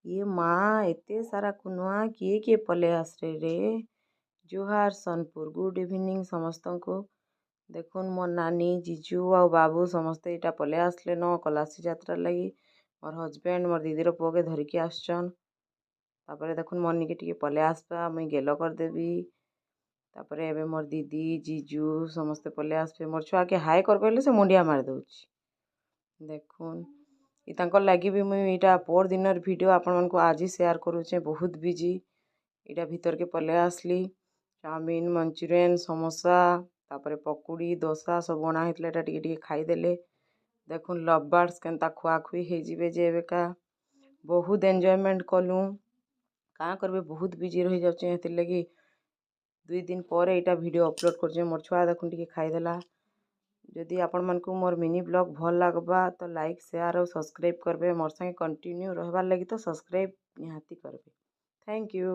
ଇଏ ମା, ଏତେ ସାରା କୁନୁଆ କିଏ କିଏ ପଲେଇ ଆସରେ ରେ! ଜୁହାର ସୋନପୁର, ଗୁଡ୍ ଇଭିନିଂ ସମସ୍ତଙ୍କୁ। ଦେଖୁନ୍, ମୋର୍ ନାନୀ, ଜିଜୁ ଆଉ ବାବୁ ସମସ୍ତେ ଇଟା ପଲେଇ ଆସିଲେନ କଲାସି ଯାତ୍ରା ଲାଗି। ମୋର୍ ହଜବେଣ୍ଡ ମୋର୍ ଦିଦିର ପୁଅକେ ଧରିକି ଆସୁଛନ୍। ତାପରେ ଦେଖୁନ୍, ମନିକେ ଟିକେ ପଲେଇ ଆସବା, ମୁଇଁ ଗେଲ କରିଦେବି। ତାପରେ ଏବେ ମୋର୍ ଦିଦି, ଜିଜୁ ସମସ୍ତେ ପଲେଇ ଆସିବେ। ମୋର୍ ଛୁଆକେ ହାଏ କର କହିଲେ ସେ ମୁଣ୍ଡିଆ ମାରି ଦଉଛି। ଦେଖୁନ୍, ଇ ତାଙ୍କର୍ ଲାଗି ବି ମୁଇଁ ଇଟା ପୋର୍ ଦିନର ଭିଡ଼ିଓ ଆପଣମାନଙ୍କୁ ଆଜି ସେୟାର କରୁଛେଁ। ବହୁତ ବିଜି। ଇଟା ଭିତରକେ ପଲେଇ ଆସିଲି। ଚାଉମିନ୍, ମଞ୍ଚୁରିଆନ୍, ସମୋସା, ତାପରେ ପକୁଡ଼ି, ଦୋସା ସବୁ ଅଣା ହେଇଥିଲା। ଏଟା ଟିକେ ଟିକେ ଖାଇଦେଲେ। ଦେଖୁନ୍, ଲଭ୍ ବାର୍ଡସ୍ କେନ୍ତା ଖୁଆଖୁଇ ହେଇଯିବେ ଯେ। ଏବେକା ବହୁତ ଏନ୍ଜୟମେଣ୍ଟ କଲୁଁ। କାଁ କରବେ, ବହୁତ ବିଜି ରହିଯାଉଛେଁ, ହେଥିର୍ଲାଗି 2 ଦିନ ପରେ ଏଇଟା ଭିଡ଼ିଓ ଅପଲୋଡ଼ କରୁଛେଁ। ମୋର୍ ଛୁଆ ଦେଖୁନ୍, ଟିକେ ଖାଇଦେଲା। ଯଦି ଆପଣମାନଙ୍କୁ ମୋର୍ ମିନି ବ୍ଲଗ୍ ଭଲ୍ ଲାଗ୍ବା ତ ଲାଇକ୍, ସେୟାର ଆଉ ସବସ୍କ୍ରାଇବ୍ କରବେ। ମୋର୍ ସାଙ୍ଗେ କଣ୍ଟିନ୍ୟୁ ରହିବାର୍ ଲାଗି ତ ସବସ୍କ୍ରାଇବ୍ ନିହାତି କରବେ। Thank you.